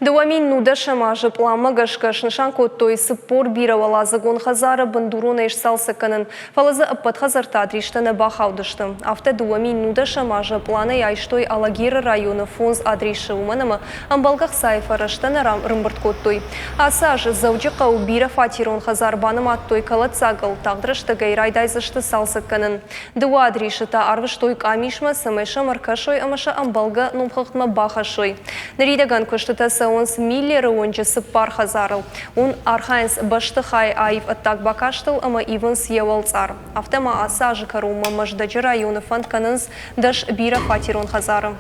2019 азы пъланмӕ гӕсгӕ снысан кодтой 40 бирӕуӕладзыгон хӕдзары бындуронӕй сцалцӕг кӕнын, фӕлӕ дзы ӕппӕт хӕдзӕртты адристӕ нӕ бахаудысты. Афтӕ 2019 азы пъланӕй айстой Алагиры районы фондз адрисы, уымӕн ӕмӕ ӕмбӕлгӕ хцайы фӕрӕзтӕ нӕ рымбырд кодтой. Ацы аз Дзӕуджыхъӕуы бирӕфатерон хӕдзар банымадтой кӕлӕддзагыл, тагъд рӕстӕгӕй райдайдзысты цалцӕг кӕнын. Дыууӕ адрисы та арвыстой къамисмӕ, цӕмӕй сӕм ӕркӕсой ӕмӕ сӕ ӕмбӕлгӕ номхыгъдмӕ бахӕссой. Ныридӕгӕн куыстытӕ цӕуынц Миллеры уынджы цыппар хӕдзарыл. Уым архайынц бӕстыхайы аив ӕддаг бакастыл ӕмӕ ивынц йӕ уӕлцъар. Афтӕ ма ацы азы кӕронмӕ Мӕздӕджы районы фӕнд кӕнынц дӕс бирӕфатерон хӕдзары.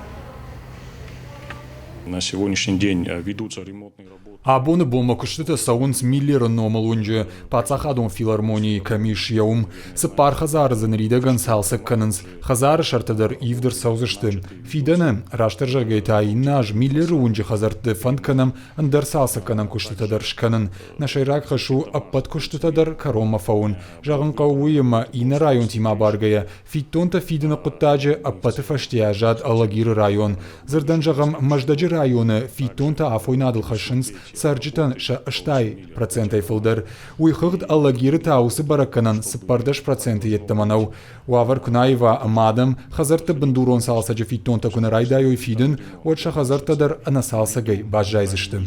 На сегодняшний день ведутся ремонтные работы. Абоны бонмӕ куыстытӕ цӕуынц Миллеры номыл уынджы паддзахадон филармонийы кӕм ис, йӕ уым. Цыппар хӕдзары дзы ныридӕгӕн цалцӕг кӕнынц, хӕдзары сӕртӕ дӕр ивд ӕрцӕудзысты. Фидӕны, растдӕр зӕгъгӕйӕ та иннӕ аз Миллеры уынджы хӕдзӕртты фӕнд кӕнӕм ӕндӕр цалцӕггӕнӕн куыстытӕ дӕр скӕнын. Нӕ сӕйраг хӕс у ӕппӕт куыстытӕ дӕр кӕронмӕ фӕуын. Зӕгъын хъӕуы уый, ӕмӕ иннӕ районтимӕ абаргӕйӕ, фиддонтӕ фидыны хъуыддаджы ӕппӕты фӕсте аззад Алагиры район. Дзырдӕн зӕгъӕм, Мӕздӕджы районы фиддонтӕ афойнадыл хӕссынц цӕрджытӕн сӕ 80 процентӕй фылдӕр. Уый хыгъд Алагиры та уыцы бӕрӕггӕнӕн 14 проценты йеддӕмӕ нӕу. Уавӕр куы нӕ аива ӕмӕ адӕм хӕдзӕртты бындурон цалцӕджы фиддонтӕ куы нӕ райдайой фидын, уӕд сӕ хӕдзӕрттӕ дӕр ӕнӕцалцӕгӕй баззайдзысты.